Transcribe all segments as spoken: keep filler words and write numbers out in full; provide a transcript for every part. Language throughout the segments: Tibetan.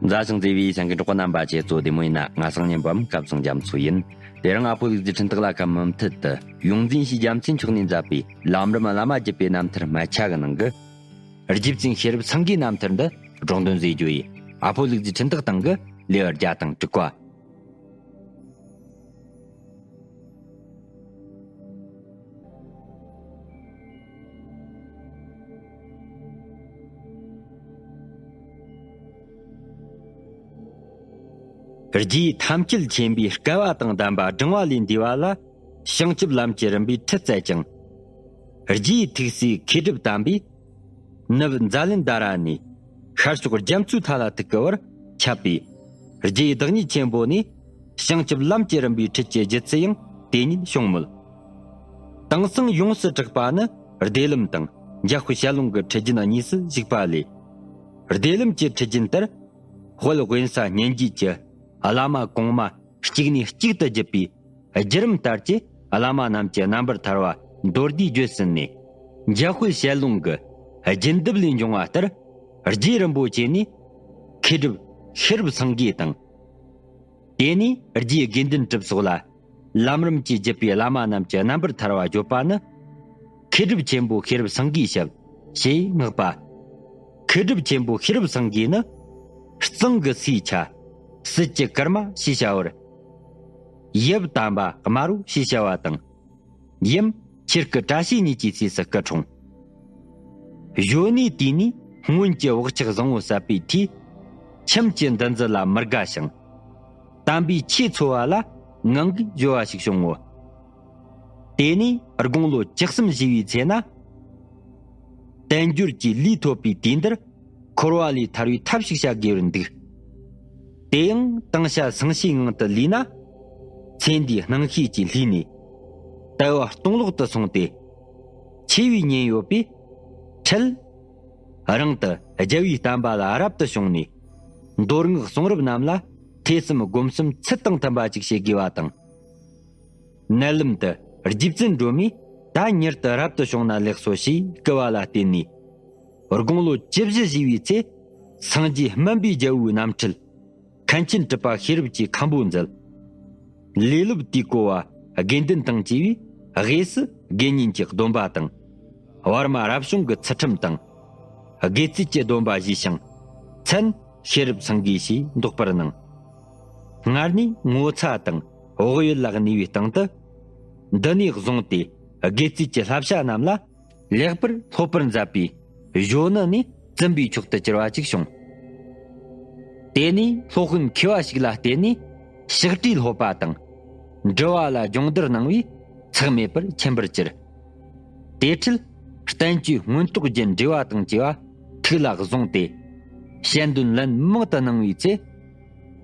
མཛའ་ཞིང་བརྩེ་བའི་སེམས་ཀྱི་གྲོགས་པོ་རྣམ་པ། ཁྱེད་ཚོ་བདེ་མོ་ཡིན་ན། ང་སང་ཉིན་པའམ་སྐབས་སང་རྒྱ་མཚོ་ཡིན། དེ་རིང་ཨ་ཕོ་ལུག་རྫི་འཕྲིན་སྟེགས་ལ་ཁ་མུ་མཐུད་དུ་ཡོངས་འཛིན་ཞེས་རྒྱལ་མཚན་མཆོག་ནས་མཛད་པའི་ལམ་རིམ་བླ་མ་བརྒྱུད་པའི་རྣམ་ཐར་སྨད་ཆ་གི་ནང་གི་རྗེ་བཙུན་ཤེས་རབ་སེང་གེའི་རྣམ་ཐར་འདི་སྒྲོག་འདོན་མཛད་རྒྱུ་ཡིན། ཨ་ཕོ་ལུག་རྫི་འཕྲིན་སྟེགས་སྟེང་གི་ལེའུ་བརྒྱ་དང་དྲུག་པ། རྗེའི་ཐམས་ཅད་མཁྱེན་པའི་སྐལ་བ་དང་ལྡན་པ་བགྲང་བ་ལས་འདས་པ་ལ། བྱང་ཆུབ་ལམ་གྱི་རིམ་པའི་ཁྲིད་སྩལ་ཅིང་། རྗེའི་ཐུགས་སྲས་མཁས་གྲུབ་དམ་པས། ནུབ་ཛཱ་ལན་དྷ་ར་ནས་ཤར་ཕྱོགས་རྒྱ་མཚོའི་མཐའ་ལ་ཐུག་གི་བར་ཁྱབ་པའི་རྗེའི་བདག་ཉིད་ཆེན་པོ་ནས། བྱང་ཆུབ་ལམ་གྱི་རིམ་པའི་ཁྲིད་ཀྱི་རྒྱུད་ཚུལ་ཡང་དེ་ཉིད་བྱུང་མོད། དེང་སང་ཡོངས་སུ་གྲགས་པ་ནི་བདེ་ལམ་དང་འཇམ་དཔལ་ཞལ་ལུང་གི་ཁྲིད་རྒྱུན་གཉིས་སུ་ཞུགས་པ་ལས། བདེ་ལམ་གྱི་ཁྲིད་རྒྱུན་ལྟར། དཔལ་དབེན་ས་སྙན་རྒྱུད་ཀྱི་བླ་མ་གོང་མ་གཅིག་ནས་གཅིག་ཏུ་བརྒྱུད་པའི་བརྒྱུད་རིམ་ལྟར་གྱི་བླ་མ་རྣམས་ཀྱི་རྣམ་པར་ཐར་བ་མདོར་བསྡུས་བརྗོད་ཟིན་ནས། འཇམ་དཔལ་ཞལ་ལུང་གི་རྒྱུན་འདེབས་ལས་འབྱུང་བ་ལྟར། རྗེ་རིན་པོ་ཆེ་ནས་མཁས་གྲུབ་ཤེས་རབ་སེང་གེ་དང་། དེ་ནས་རྗེ་དགེ་འདུན་གྲུབ་སོགས་ལ་ལམ་རིམ་གྱིས་བརྒྱུད་པའི་བླ་མ་རྣམས་ཀྱི་རྣམ་པར་ཐར་བ་བརྗོད་པ་ནི། མཁས་གྲུབ་ཆེན་པོ་ཤེས་རབ་སེང་གེའི་ཞབས་ཞེས་བསྔགས་པ། མཁས་གྲུབ་ཆེན་པོ་ཤེས་རབ་སེང་གེ་ནི། གཙང་གི་སའི་ཆ། ཟིལ་གྱི་གར་མ་ཞེས་བྱ་བར། ཡབ་དམ་པ་དམར་པོ་ཞེས་བྱ་བ་དང་། ཡུམ་ཆོས་སྐུ་བཀྲ་ཤིས་གཉིས་ཀྱི་སྲས་སུ་སྐུ་འཁྲུངས། གཞོན་ནུའི་དུས་ནས་སྔོན་གྱི་བག་ཆགས་བཟང་པོ་ཟད་པའི་མཐུས། ཁྱིམ་གྱི་འདུ་འཛི་ལ་མི་དགའ་ཞིང་། དམ་པའི་ཆོས་འཚོ་བ་ལ་ངང་གིས་འགྱོད་པ་ཞིག་བྱུང་ངོ་། དེ་ནས་དགུང་ལོ་བཅུ་གསུམ་བཞེས་པའི་ཚེ་ན། དལ་འབྱོར་གྱི་ལུས་ཐོབ་པའི་དུས་འདིར། འཁོར་བ་ལས་ཐར་བའི་ཐབས་ཤིག་བྱ་དགོས་པར་འདུག། དེ་ཡང་དྭངས་ཤ་སང་ཤའི་ངང་དུ་ལུས་ན། ཚེ་འདིའི་སྣང་ཤས་ཀྱིས་བསླུས་ནས། དལ་བ་སྟོང་ལོག་ཏུ་སོང་སྟེ། འཆི་བའི་ཉེན་ཡོད་པས། འཕྲལ། རང་དུ་རྒྱལ་བའི་བསྟན་པ་ལ་རབ་ཏུ་བྱུང་ནས། མདོ་སྔགས་གསུང་རབ་རྣམས་ལ་ཐོས་བསམ་སྒོམ་གསུམ་ཚུལ་དང་མཐུན་པ་ཅིག་བྱེད་དགོས་པ་དང་། མནལ་ལམ་དུ་རྗེ་བཙུན་སྒྲོལ་མས་ད་མྱུར་དུ་རབ་ཏུ་བྱུང་ན་ལེགས་སོ་ཞེས་བསྐུལ་བ་ལ་བརྟེན་ནས། དགུང་ལོ་བཅུ་བཞི་བཞེས་པའི་ཚེ། སངས་རྒྱས་སྨན་པའི་རྒྱལ་པོའི་རྣམ་འཕྲུལ། མཁན་ཆེན་གྲུབ་པ་ཤེས་རབ་ཀྱི་མཁན་པོ་མཛད། ལས་སློབ་དུས་གོ་བ་དགེ་འདུན་དང་བཅས་པའི་དབུས་སུ་དགེ་བསྙེན་གྱི་སྡོམ་པ་དང་། བར་མ་རབ་བྱུང་གི་ཚུལ་ཁྲིམས་དང་། དགེ་ཚུལ་གྱི་སྡོམ་པ་བཞེས་ཤིང་། མཚན་ཤེས་རབ་སེང་གེ་ཞེས་འདོགས་པར་གནང་། སྔར་ནས་ངོ་ཚ་དང་བག་ཡོད་ལ་གནས་པའི་སྟེང་དུ། འདི་ནས་བཟུང་སྟེ་དགེ་ཚུལ་གྱི་བསླབ་བྱ་རྣམས་ལ་ལེགས་པར་སློབ་པར་མཛད་པས། གཞོན་ནུ་ནས་བཙུན་པའི་མཆོག་ཏུ་གྱུར་པ་ཅིག་བྱུང་། དེ་ནས་སློབ་དཔོན་མཁས་པ་ཞིག་ལ་བརྟེན་ནས་ཕྱག་བྲིས་སློབ་པ་དང་། འབྲི་བ་ལ་སྦྱོང་བརྡར་གནང་བས་ཚེགས་མེད་པར་མཁྱེན་པར་གྱུར། དེ་འཕྲལ་བསྟན་བཅོས་མངོན་རྟོགས་རྒྱན་འགྲེལ་བ་དང་བཅས་པ་ཐུགས་ལ་བཟུང་སྟེ། དཔྱད་འདོན་ལན་མང་དུ་གནང་བའི་ཚེ།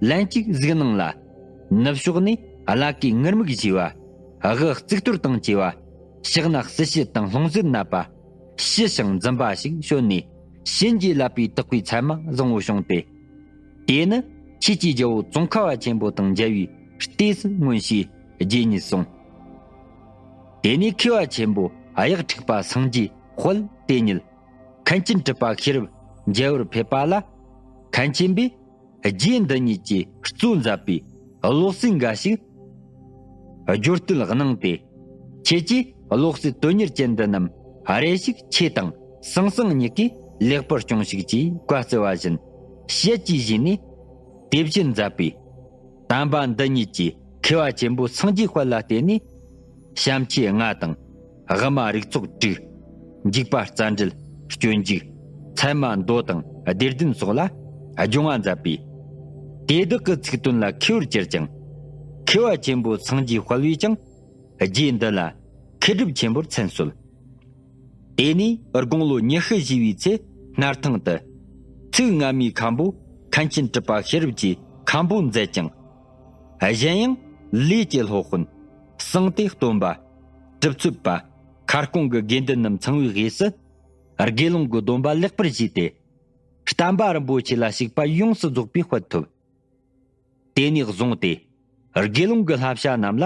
ལན་གཅིག་གཟིགས་སྣང་ལ། ནུབ་ཕྱོགས་ནས་བླ་གའི་ངུར་སྨྲིག་བཞི་བ། དབུ་གཙུག་ཏོར་དང་བཅས་པ། ཕྱག་ན་སྲིད་ཞི་དང་ལྷུང་བཟེད་མནབས་པ། ཞི་ཞིང་འཛུམ་པ་ཞིག་བྱོན་ནས། བྱིན་གྱིས་བརླབས་པའི་དག་པའི་མཚན་མ་བཟང་པོ་བྱུང་སྟེ། དེ་ནི་ཆོས་ཀྱི་རྒྱལ་པོ་ཙོང་ཁ་པ་ཆེན་པོ་དང་མཇལ་བའི་ལྟས་སུ་མངོན་ཞེས་རྗེ་ཉིད་གསུངས། དེ་ནས་མཁས་པ་ཆེན་པོ་གཡག་ཁྲིག་པ་སངས་རྒྱས་དཔལ་དེ་ཉིད་མཁན་ཆེན་གྲུབ་པ་ཤེས་རབ་མཇལ་བར་ཕེབས་པ་ལ། མཁན་ཆེན་པས་རྗེ་འདི་ཉིད་ཀྱིས་གཙོས་མཛད་པའི་ཀློག་ཟིན་འགའ་ཞིག་སྦྱོར་བཏུལ་གནང་སྟེ། ཁྱེད་ཀྱིས་ཀློག་ཟིན་དོན་གཉེར་ཅན་འདི་རྣམས་རེ་ཞིག་ཁྱེད་དང་ཟང་ཟིང་གཉིས་ཀས་ལེགས་པར་སྐྱོངས་ཤིག་ཅེས་བཀའ་སྩལ་བ་བཞིན་ཞལ་གྱིས་བཞེས་ནས་དེ་བཞིན་མཛད་པས། དམ་པ་འདི་ཉིད་ཀྱིས་མཁས་པ་ཆེན་པོ་སངས་རྒྱས་དཔལ་ལ་བརྟེན་ནས། བྱམས་ཆོས་ལྔ་དང་། དབུ་མ་རིགས་ཚོགས་དྲུག། འཇུག་པ་རྩ་འགྲེལ། སྤྱོད་འཇུག། ཚད་མ་མདོ་དང་སྡེ་བདུན་སོགས་ལ་སྦྱོང་བ་མཛད་པས། དེ་དག་གི་ཚིག་དོན་ལ་མཁས་པོར་གྱུར་ཅིང་། མཁས་པ་ཆེན་པོ་སངས་རྒྱས་དཔལ་བས་ཀྱང་། རྗེ་འདི་ལ་མཁས་གྲུབ་ཆེན་པོར་མཚན་གསོལ། དེ་ནས་དགུང་ལོ་ཉི་ཤུ་བཞེས་པའི་ཚེ། སྣར་ཐང་དུ་ཚིག་སྔ་མའི་མཁན་པོ་མཁན་ཆེན་གྲུབ་པ་ཤེས་རབ་ཀྱི་མཁན་པོ་མཛད་ཅིང་། གཞན་ཡང་ལས་ཀྱི་སློབ་དཔོན་གསང་སྟེ་སྟོན་པ། གྲུབ་ཚོད་པ། ཁ་སྐོང་གི་དགེ་འདུན་རྣམས་ཚང་བའི་དབུས་སུ། དགེ་སློང་གི་སྡོམ་པ་ལེགས་པར་བཞེས་ཏེ། བསྟན་པ་རིན་པོ་ཆེ་ལ་ཞུགས་པ་ཡོངས་སུ་རྫོགས་པའི་དཔལ་ཐོབ། དེ་ནས་བཟུང་སྟེ། དགེ་སློང་གི་བསླབ་བྱ་རྣམས་ལ་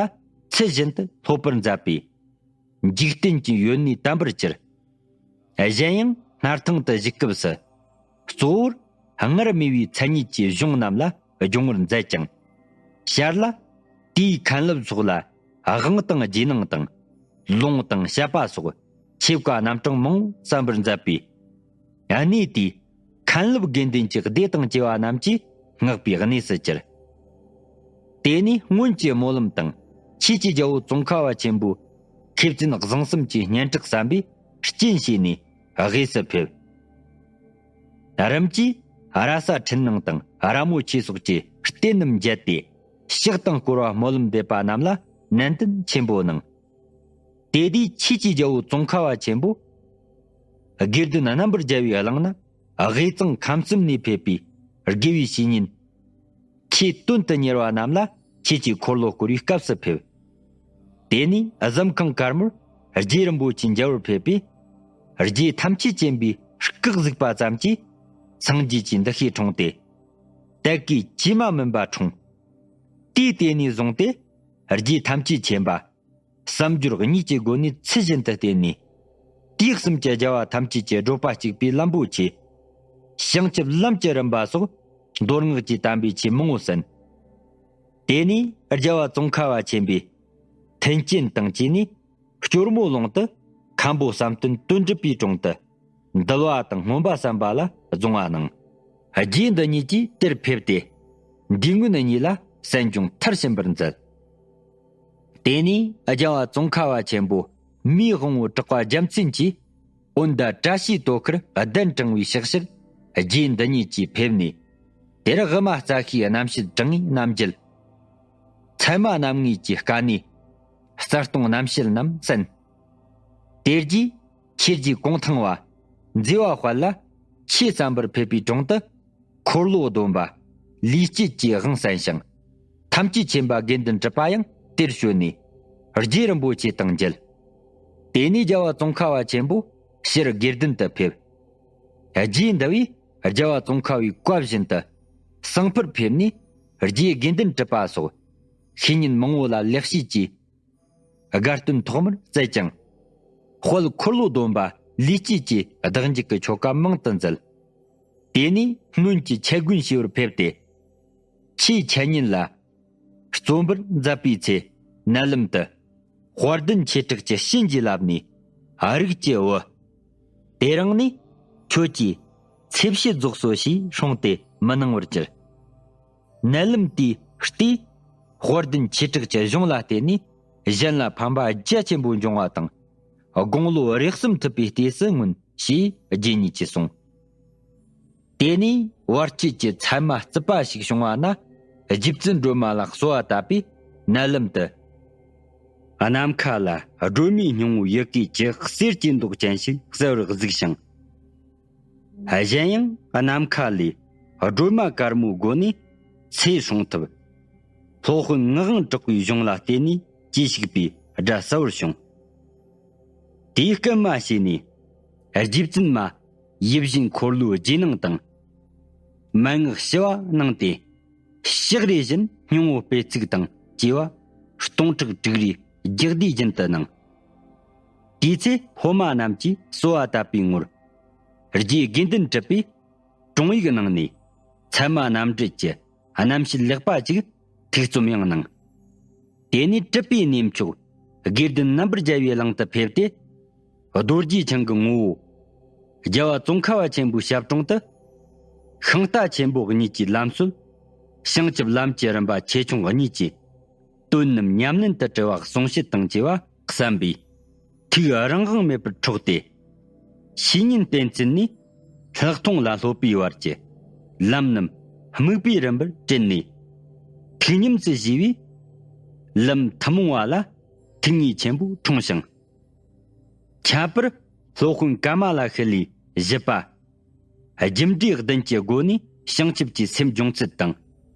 ཚུལ་བཞིན་དུ་སློབ་པར་མཛད་པས། འཇིག་རྟེན་གྱི་ཡོན་གནས་དམ་པར་གྱུར། གཞན་ཡང་སྣར་ཐང་དུ་བཞུགས་སྐབས་སུ། གཙོ་བོར་ སྔར་མེད་པའི་མཚན་ཉིད་ཀྱི་གཞུང་རྣམས་ལ་སྦྱོང་བར་མཛད་ཅིང་། ཞར་ལ་དེའི་མཁན་སློབ་སོགས་ལ་དབང་དང་རྗེས་གནང་དང་། ལུང་དང་བཤད་པ་སོགས་ཆོས་བཀའ་རྣམ་གྲངས་མང་པོ་གསན་པར་མཛད་པས། གནས་དེའི་མཁན་སློབ་དགེ་འདུན་གྱི་སྡེ་དང་བཅས་པ་རྣམས་ཀྱིས་བསྔགས་པའི་གནས་སུ་གྱུར། དེ་ནས་སྔོན་གྱི་སྨོན་ལམ་དང་ཆོས་ཀྱི་རྒྱལ་པོ་ཙོང་ཁ་པ་ཆེན་པོའི་མཁས་བཙུན་བཟང་གསུམ་གྱི་སྙན་གྲགས་བསམ་པས་རྐྱེན་བྱས་ནས་དབུས་སུ་ཕེབས། རིམ་གྱིས་ར་ས་འཕྲུལ་སྣང་དང་ར་མོ་ཆེ་སོགས་ཀྱི་རྟེན་རྣམས་མཇལ་ཏེ། ཕྱག་དང་བསྐོར་བ་སྨོན་ལམ་འདེབས་པ་རྣམས་ལ་ནན་ཏན་ཆེན་པོ་གནང་། དེ་དུས་ཆོས་ཀྱི་རྒྱལ་པོ་ཙོང་ཁ་པ་ཆེན་པོ་དགེ་འདུན་རྣམ་པར་རྒྱལ་བའི་གླིང་ན་དབུས་གཙང་ཁམས་གསུམ་ནས་ཕེབས་པའི་དགེ་བའི་བཤེས་གཉེན་ཆོས་དོན་དུ་གཉེར་བ་རྣམས་ལ་ཆོས་ཀྱི་འཁོར་ལོ་བསྐོར་བའི་སྐབས་སུ་ཕེབས། དེ་ནས་གཟིམ་ཁང་དཀར་མོར་རྗེ་རིན་པོ་ཆེ་མཇལ་བར་ཕེབས་པས། རྗེ་ཐམས་ཅད་མཁྱེན་པའི་སྐུ་གཟིགས་པ་ཙམ་གྱིས་སངས་རྒྱས་ཀྱི་འདུ་ཤེས་འཁྲུངས་ཏེ། དད་གུས་ཇི་མ་མིན་པ་འཁྲུངས། དུས་དེ་ནས་བཟུང་སྟེ་རྗེ་ཐམས་ཅད་མཁྱེན་པ་བསམ་སྦྱོར་གཉིས་ཀྱི་སྒོ་ནས་ཚུལ་བཞིན་དུ་བསྟེན་ནས། དུས་གསུམ་གྱི་རྒྱལ་བ་ཐམས་ཅད་ཀྱི་བགྲོད་པ་གཅིག་པའི་ལམ་པོ་ཆེ། བྱང་ཆུབ་ལམ་གྱི་རིམ་པ་སོགས་མདོ་སྔགས་ཀྱི་དམ་པའི་ཆོས་མང་པོ་གསན། དེ་ནས་རྒྱལ་བ་ཙོང་ཁ་པ་ཆེན་པོས་མཐུན་རྐྱེན་དང་བཅས་ནས་སྐྱོར་མོ་ལུང་དུ་མཁན་པོ་བསམ་གཏན་དོན་གྲུབ་པའི་དྲུང་དུ་འདུལ་བ་དང་སྨོན་པ་གསན་པ་ལ་རྫོང་བ་གནང་། རྗེ་འདི་ཉིད་ཀྱིས་དེར་ཕེབས་ཏེ་འདུལ་མངོན་གཉིས་ལ་གསན་སྦྱོང་མཐར་ཕྱིན་པར་མཛད། དེ་ནས་རྒྱལ་བ་ཙོང་ཁ་པ་ཆེན་པོ་མིའི་དབང་པོ་གྲགས་པ་རྒྱལ་མཚན་གྱིས་འོན་ཟླ་བཀྲ་ཤིས་དོ་ཁུར་གདན་དྲངས་པའི་ཕྱག་ཕྱིར་རྗེ་འདི་ཉིད་ཀྱིས་ཕེབས་ནས། དེར་དབུ་མ་རྩ་ཤེའི་རྣམ་བཤད་དྲང་ངེས་རྣམ་འབྱེད། ཚད་མ་རྣམ་ངེས་ཀྱི་དཀའ་གནད། རྩ་ལྟུང་རྣམ་བཤད་རྣམས་གསན། དེ་རྗེས་ཆོས་རྗེ་གུང་ཐང་བ་མཛེས་པ་དཔལ་ལ་ཆོས་བསམ་པར་ཕེབས་པའི་དྲུང་དུ་འཁོར་ལོ་སྡོམ་པ་ལུས་དཀྱིལ་གྱི་དབང་གསན་ཞིང་། ཐམས་ཅད་མཁྱེན་པ་དགེ་འདུན་གྲུབ་པ་ཡང་དེར་བྱོན་ནས་རྗེ་རིན་པོ་ཆེ་དང་མཇལ། དེ་ནས་རྒྱལ་བ་ཙོང་ཁ་པ་ཆེན་པོ་ཕྱིར་དགེ་ལྡན་དུ་ཕེབས། རྗེ་འདི་བས་རྒྱལ་བ་ཙོང་ཁ་པའི་བཀའ་བཞིན་དུ་གསང་ཕུར་ཕེབས་ནས་རྗེ་དགེ་འདུན་གྲུབ་པ་སོགས་བཤེས་གཉེན་མང་པོ་ལ་ལེགས་བཤད་ཀྱི་དགའ་སྟོན་ཐོག་མར་སྩལ་ཅིང་། དཔལ་འཁོར་ལོ་སྡོམ་པ་ལུས་དཀྱིལ་གྱི་བདག་འཇུག་གི་ཆོ་ག་མང་དུ་མཛད། དེ་ནས་སྔོན་གྱི་ཆེ་དགོན་ཞེས་པར་ཕེབས་ཏེ། ཆོས་འཆད་ཉན་ལ་རྩོམ་པར་མཛད་པའི་ཚེ་མནལ་ལམ་དུ་དཔལ་ལྡན་ཆོས་གྲགས་ཀྱི་བྱིན་གྱིས་བརླབས་ནས་རིགས་ཀྱི་བུ། དེ་རིང་ནས་ཁྱོད་ཀྱིས་ཚེ་ཕྱི་རྫོགས་སོ་ཞེས་སྲུང་སྟེ་མི་གནང་བར་གྱུར། མནལ་ལམ་དེའི་ལྟས་དཔལ་ལྡན་ཆོས་གྲགས་ཀྱི་གཞུང་ལ་བརྟེན་ནས་གཞན་ལ་ཕན་པ་རྒྱ་ཆེན་པོ་འབྱུང་བ་དང་། དགུང་ལོ་རེ་གསུམ་ཐུབ་པའི་ལྟས་སུ་མངོན་ཞེས་རྗེ་ཉིད་ཀྱིས་གསུངས། དེ་ནས་བར་ཆད་ཀྱི་མཚན་མ་རྩུབ་པ་ཞིག་བྱུང་བ་ན། རྗེ་བཙུན་སྒྲོལ་མ་ལ་གསོལ་བ་བཏབ་པས་མནལ་ལམ་དུ། ནམ་མཁའ་ལ་སྒྲོན་མེའི་སྙིང་པོ་ཡི་གེ་བཅུ་གསེར་གྱི་མདོག་ཅན་ཞིག་གསལ་བར་གཟིགས་ཤིང་། གཞན་ཡང་ནམ་མཁའ་ལས་སྒྲོལ་མ་དཀར་མོའི་སྒོ་ནས་ཚེ་སྲུང་ཐུབ། སློབ་དཔོན་ངག་དབང་གྲགས་པའི་གཞུང་ལ་བརྟེན་ནས་གྱིས་ཤིག་པའི་སྒྲ་གསལ་བར་བྱུང་། དེའི་སྐུལ་མ་བྱས་ནས་རྗེ་བཙུན་མ་ཡིད་བཞིན་འཁོར་ལོའི་རྗེས་གནང་དང་། མན་ངག་ཞི་བ་གནང་སྟེ། ཕྱག་རེ་བཞིན་སྙིང་པོ་སྤེལ་ཚིག་དང་བཅས་པ་སྟོང་ཕྲག་དྲུག་རེ་རྒྱགས་བསྡུས་རྒྱུན་དུ་གནང་། དེའི་ཚེ་སློབ་མ་རྣམས་ཀྱིས་གསོལ་བ་བཏབ་པའི་ངོར། རྗེ་དགེ་འདུན་གྲུབ་པས་དྲུང་ཡིག་གནང་ནས་ཚད་མ་རྣམ་འགྲེལ་གྱི་རྣམ་བཤད་ལེགས་པ་ཅིག་ཐུགས་རྩོམ་ཡང་གནང་། དེ་ནས་གྲུབ་པའི་གནས་མཆོག་དགེ་ལྡན་རྣམ་པར་རྒྱལ་བའི་གླིང་དུ་ཕེབས་ཏེ། རྡོ་རྗེ་འཆང་གི་ངོ་བོ། རྒྱལ་བ་ཙོང་ཁ་པ་ཆེན་པོའི་ཞབས་དྲུང་དུ། ཤིང་རྟ་ཆེན་པོ་གཉིས་ཀྱི་ལམ་སྲོལ། བྱང་ཆུབ་ལམ་གྱི་རིམ་པ་ཆེ་ཆུང་གཉིས་ཀྱི་དོན་རྣམས་ཉམས་ལེན་དུ་བྲི་བ་གསུང་བཤད་དང་བཅས་པ་གསན་པས། ཐུགས་རང་དབང་མེད་པར་འཕྲོག་སྟེ། བཤེས་གཉེན་བསྟེན་ཚུལ་ནས་ལྷག་མཐོང་ལ་སློབ་པའི་བར་གྱི་ལམ་རྣམས་སྨུག་པའི་རིམ་པར་དྲན་ནས། ཐུགས་ཉམས་སུ་བཞེས་པས། ལམ་ཐུན་མོང་བ་ལ་ཐུགས་མངའ་ཆེན་པོ་འཁྲུངས་ཤིང་། ཁྱད་པར་སློབ་དཔོན་ཀ་མ་ལ་ཤཱི་ལའི་བཞི་པ། རྒྱུ་འབྲས་བདུན་གྱི་སྒོ་ནས་བྱང་ཆུབ་ཀྱི་སེམས་སྦྱོང་ཚུལ་དང་།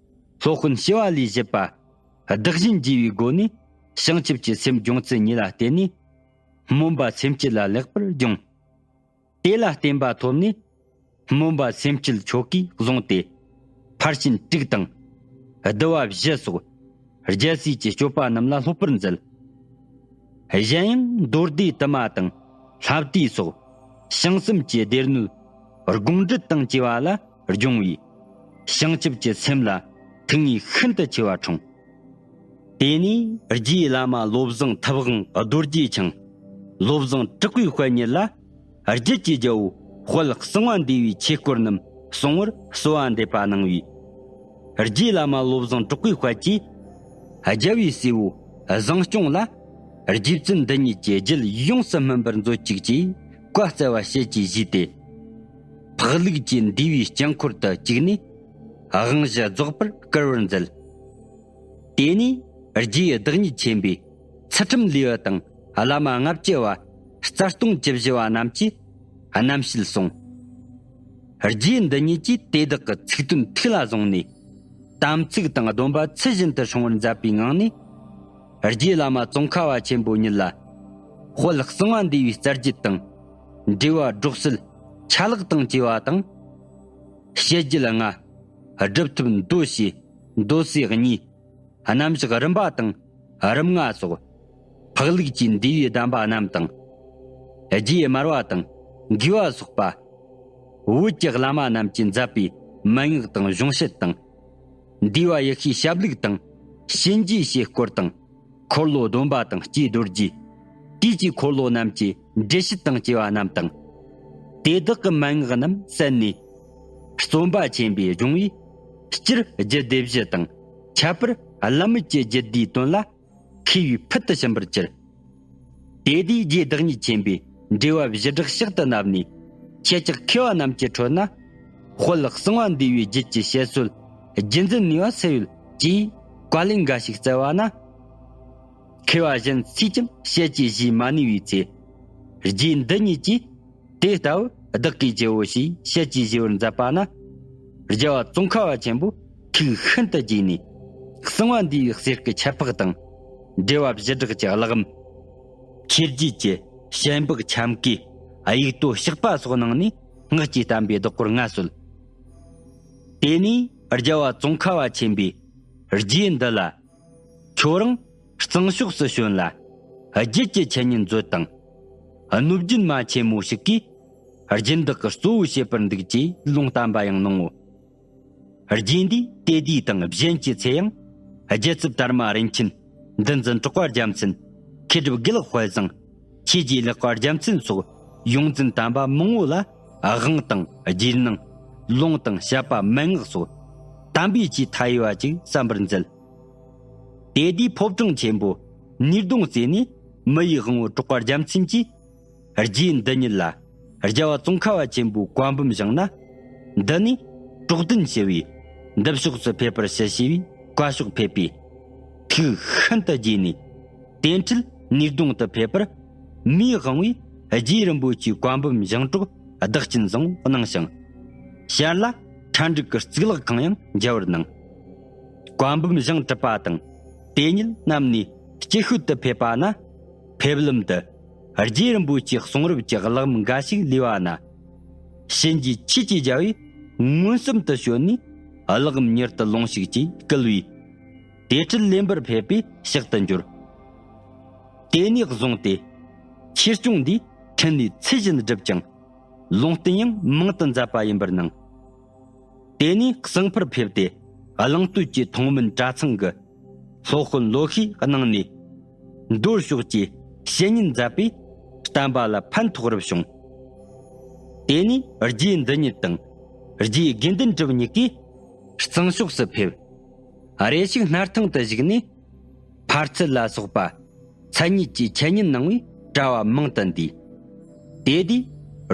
སློབ་དཔོན་ཞི་བ་ལྷའི་བཞི་པ། བདག་གཞན་བརྗེ་བའི་སྒོ་ནས་བྱང་ཆུབ་ཀྱི་སེམས་སྦྱོང་ཚུལ་གཉིས་ལ་བརྟེན་ནས། སྨོན་པ་སེམས་བསྐྱེད་ལ་ལེགས་པར་སྦྱོང་། དེ་ལ་བརྟེན་པ་ཐོབ་ནས། སྨོན་པ་སེམས་བསྐྱེད་ཆོ་གས་བཟུང་སྟེ། ཕར་ཕྱིན་དྲུག་དང་། བསྡུ་བ་བཞི་སོགས། རྒྱལ་སྲས་ཀྱི་སྤྱོད་པ་རྣམས་ལ་སློབ་པར་མཛད། གཞན་ཡང་མདོ་སྡེ་དུ་མ་དང་ལྷ་བསྡུས་སོགས་བྱང་སེམས་ཀྱི་སྡེ་སྣོད་དགོངས་འགྲེལ་དང་བཅས་པ་ལ་ སྦྱོང་བས། བྱང་ཆུབ་ཀྱི་སེམས་ལ་ཐུགས་མཉེས་ཤིན་ཏུ་ཆེ་བ་འཁྲུངས། དེ་ནས་རྗེའི་བླ་མ་བློ་བཟང་ཐུབ་དབང་རྡོ་རྗེ་འཆང་། བློ་བཟང་གྲགས་པའི་དཔལ་ཉིད་ལ། རྒྱུད་ཀྱི་རྒྱལ་པོ་དཔལ་གསང་བ་འདུས་པའི་ཆོས་སྐོར་རྣམས་གསུང་བར་གསོལ་བ་འདེབས་པ་གནང་བས། རྗེའི་བླ་མ་བློ་བཟང་གྲགས་པའི་དཔལ་གྱིས། རྒྱལ་བའི་སྲས་པོ་བཟང་སྐྱོང་ལ། རྗེ་བཙུན་འདི་ཉིད་ཀྱི་རྒྱུད་ཡོངས་སུ་སྨིན་པར་མཛོད་ཅིག་ཅེས་བཀའ་སྩལ་བ་ཞལ་གྱིས་བཞེས་ཏེ། འཕགས་ལུགས་ཀྱི་འདུས་པའི་དཀྱིལ་འཁོར་དུ་བཅུག་ནས། དབང་བཞི་རྫོགས་པར་བསྐུར་བར་མཛད། དེ་ནས་རྗེའི་བདག་ཉིད་ཆེན་པོས་ཚུལ་ཁྲིམས་ལེའུ་དང་བླ་མ་ལྔ་བཅུ་པ་རྩ་ལྟུང་བཅུ་བཞི་པ་རྣམས་ཀྱི་རྣམ་བཤད་གསུངས། རྗེ་འདི་ཉིད་ཀྱིས་དེ་དག་གི་ཚིག་དོན་ཐུགས་ལ་བཟུང་ནས། དམ་ཚིག་དང་སྡོམ་པ་ཚུལ་བཞིན་དུ་སྲུང་བར་མཛད་པའི་ངང་ནས། རྗེ་བླ་མ་ཙོང་ཁ་པ་ཆེན་པོ་ཉིད་ལ། དཔལ་གསང་བ་འདུས་པའི་རྩ་རྒྱུད་དང་། འགྲེལ་པ་སྒྲོག་སྲོལ་ཆ་ལག་དང་བཅས་པ་དང་། བཤད་རྒྱུད་ལྔ། སྒྲུབ་ཐབས་མདོ་ཞེས་མདོ་སྲིད་གཉིས། རྣམ་གཞག་རིམ་པ་དང་རིམ་ལྔ་སོགས། འཕགས་ལུགས་ཀྱི་འདུས་པའི་གདམས་པ་རྣམས་དང་། རྗེ་དམར་པ་དང་འགོས་པ་སོགས་པ། བོད་ཀྱི་བླ་མ་རྣམས་ཀྱིས་མཛད་པའི་མན་ངག་དང་གཞུང་བཤད་དང་། འདུས་པ་ཡེ་ཤེས་ཞབས་ལུགས་དང་གཤིན་རྗེའི་སྐོར་དང་། འཁོར་ལོ་སྡོམ་པ་དང་སྤྱི་རྡོ་རྗེ། དུས་ཀྱི་འཁོར་ལོ་རྣམས་ཀྱི་འགྲེལ་བཤད་དང་བཅས་པ་རྣམས་དང་། དེ་དག་གི་མན་ངག་རྣམས་གསན་ནས། རྩོམ་པ་ཆེན་པོས་སྦྱོང་བས་སྤྱིར་རྒྱུད་སྡེ་བཞི་དང་ཁྱད་པར་བླ་མེད་ཀྱི་རྒྱུད་སྡེའི་དོན་ལ་མཁས་པས་ཕུལ་དུ་ཕྱིན་པར་གྱུར། དེ་དུས་རྗེ་བདག་ཉིད་ཆེན་པོས་འགྲེལ་པ་བཞི་སྦྲགས་ཕྱག་ཏུ་བསྣམས་ནས། ཁྱེད་ཅག་མཁས་པ་རྣམས་ཀྱི་ཁྲོད་ན། དཔལ་གསང་བ་འདུས་པའི་རྒྱུད་ཀྱི་བཤད་སྲོལ་རྒྱུད་འཛིན་ནུས་པ་སུ་ཡོད་ཅེས་བཀའ་ལན་འགའ་ཞིག་སྩལ་བ་ན། མཁས་པ་གཞན་སུས་ཀྱང་ཞལ་གྱིས་བཞེས་མ་ནུས་པའི་ཚེ། རྗེ་འདི་ཉིད་ཀྱིས། དེ་ལྟ་བུ་བདག་གིས་བགྱིའོ་ཞེས་ཞལ་གྱིས་བཞེས་པར་མཛད་པ་ན། རྒྱལ་བ་ཙོང་ཁ་པ་ཆེན་པོ་ཐུགས་ཤིན་ཏུ་དགྱེས་ནས། གསང་བ་འདུས་པའི་གསེར་སྐུ་ཁྱད་འཕགས་དང་། འགྲེལ་པ་བཞི་སྦྲགས་ཀྱི་ཀློག་འམ། ཆོས་བརྒྱད་ཀྱི་ཞལ་འབག་ཁྱབ་ཀྱི་དབྱུག་ཏོ་ཞགས་པ་སོགས་གནང་ནས་སྔགས་ཀྱིས་བསྟན་པའི་བདག་པོར་མངའ་གསོལ། དེ་ནས་རྒྱལ་བ་ཙོང་ཁ་པ་ཆེན་པོས་རྗེ་འདི་ལ། ཁྱོད་རང་གཙང་ཕྱོགས་སུ་བྱོན་ལ། རྒྱུད་ཀྱི་འཆད་ཉན་མཛོད་དང་། གནོད་སྦྱིན་མ་ཆེན་མོ་ཞིག་གིས་སྦྱིན་བདག་གི་གཙོ་བོ་བྱེད་པར་འདུག་ཅེས་ལུང་བསྟན་པ་ཡང་གནང་ངོ་། རྗེ་འདིས་དེ་དུས་དང་གཞན་གྱི་ཚེ་ཡང་། རྒྱལ་ཚབ་དར་མ་རིན་ཆེན། འདུལ་འཛིན་གྲགས་པ་རྒྱལ་མཚན། མཁས་གྲུབ་དགེ་ལེགས་དཔལ་བཟང་། ཆོས་རྗེ་ལེགས་པ་རྒྱལ་མཚན་སོགས་ཡོངས་འཛིན་དམ་པ་མང་བོ་ལ་དབང་དང་རྗེས་གནང་། ལུང་དང་བཤད་པ་མན་ངག་སོགས་དམ་པའི་ཆོས་མཐའ་ཡས་པ་ཅིག་གསན་པར་མཛད། དེ་དུས་ཕོ་བྲང་ཆེན་པོ་ནུས་སྡོང་རྩེ་ནས་མི་ཡི་དབང་པོ་གྲགས་པ་རྒྱལ་མཚན་གྱིས། རྗེ་འདི་ཉིད་ལ་རྒྱལ་བ་ཙོང་ཁ་པ་ཆེན་པོའི་བཀའ་འབུམ་བཞེངས་ན། འདི་ནི་གྲོགས་ལྡན་ཞི་བའི་འདི་ཕྱོགས་སུ་ཕེབས་པར་ཞུ་ཞེས་པའི་བཀའ་ཤོག་ཕེབས་པས། ཐུགས་ཤིན་ཏུ་དགྱེས་ནས། དེ་འཕྲལ་ནུས་སྡོང་དུ་ཕེབས་པར། མིའི་དབང་པོས་རྗེ་རིན་པོ་ཆེའི་བཀའ་འབུམ་བཞེངས་གྲོགས་བདག་རྐྱེན་བཟང་པོ་གནང་ཞིང་། ཞལ་ལ་ཁྲ་འབྲུག་གི་གཙུག་ལག་ཁང་ཡང་མཇལ་བར་གནང་། བཀའ་འབུམ་བཞེངས་གྲུབ་པ་དང་། དེ་ཉིད་གནམ་ནས་སྤྱི་ཤོད་དུ་ཕེབས་པ་ན། ཕེབས་ལམ་དུ་རྗེ་རིན་པོ་ཆེའི་གསུང་རབ་ཀྱི་གླེགས་བམ་འགའ་ཞིག་ལུས་པ་ན། གཤིན་རྗེ་ཆོས་ཀྱི་རྒྱལ་པོས་མངོན་སུམ་དུ་བྱོན་ནས་གླེགས་བམ་མྱུར་དུ་ལོངས་ཤིག་ཅེས་བསྐུལ་བས། དེ་འཕྲལ་ལེན་པར་ཕེབས་པས་ཕྱག་ཏུ་འབྱོར། དེ་ནས་བཟུང་སྟེ་ཆོས་སྐྱོང་འདིས་འཕྲིན་ལས་ཚུལ་བཞིན་བསྒྲུབས་ཀྱང་། ལུང་བསྟན་ཡང་མང་དུ་མཛད་པ་ཡིན་པར་སྣང་། དེ་ནས་གསང་ཕུར་ཕེབས་ཏེ་གླིང་སྟོད་ཀྱི་མཐོང་སྨོན་གྲྭ་ཚང་གི་སློབ་དཔོན་ལོ་ཤས་གནང་ནས། མདོ་ཕྱོགས་ཀྱི་བཤེས་གཉེན་མཛད་པས་བསྟན་པ་ལ་ཕན་ཐོགས་རབ་བྱུང་། དེ་ནས་རྗེ་འདི་ཉིད་དང་རྗེ་དགེ་འདུན་གྲུབ་གཉིས་ཀས་གཙང་ཕྱོགས་སུ་ཕེབས། རེ་ཞིག་སྣར་ཐང་དུ་བཞུགས་ནས། ཕར་ཚུར་ལ་སོགས་པ་མཚན་ཉིད་ཀྱི་འཆད་ཉན་གནང་བའི་གྲྭ་བ་མང་དུ་འདུས། དེ་དུས་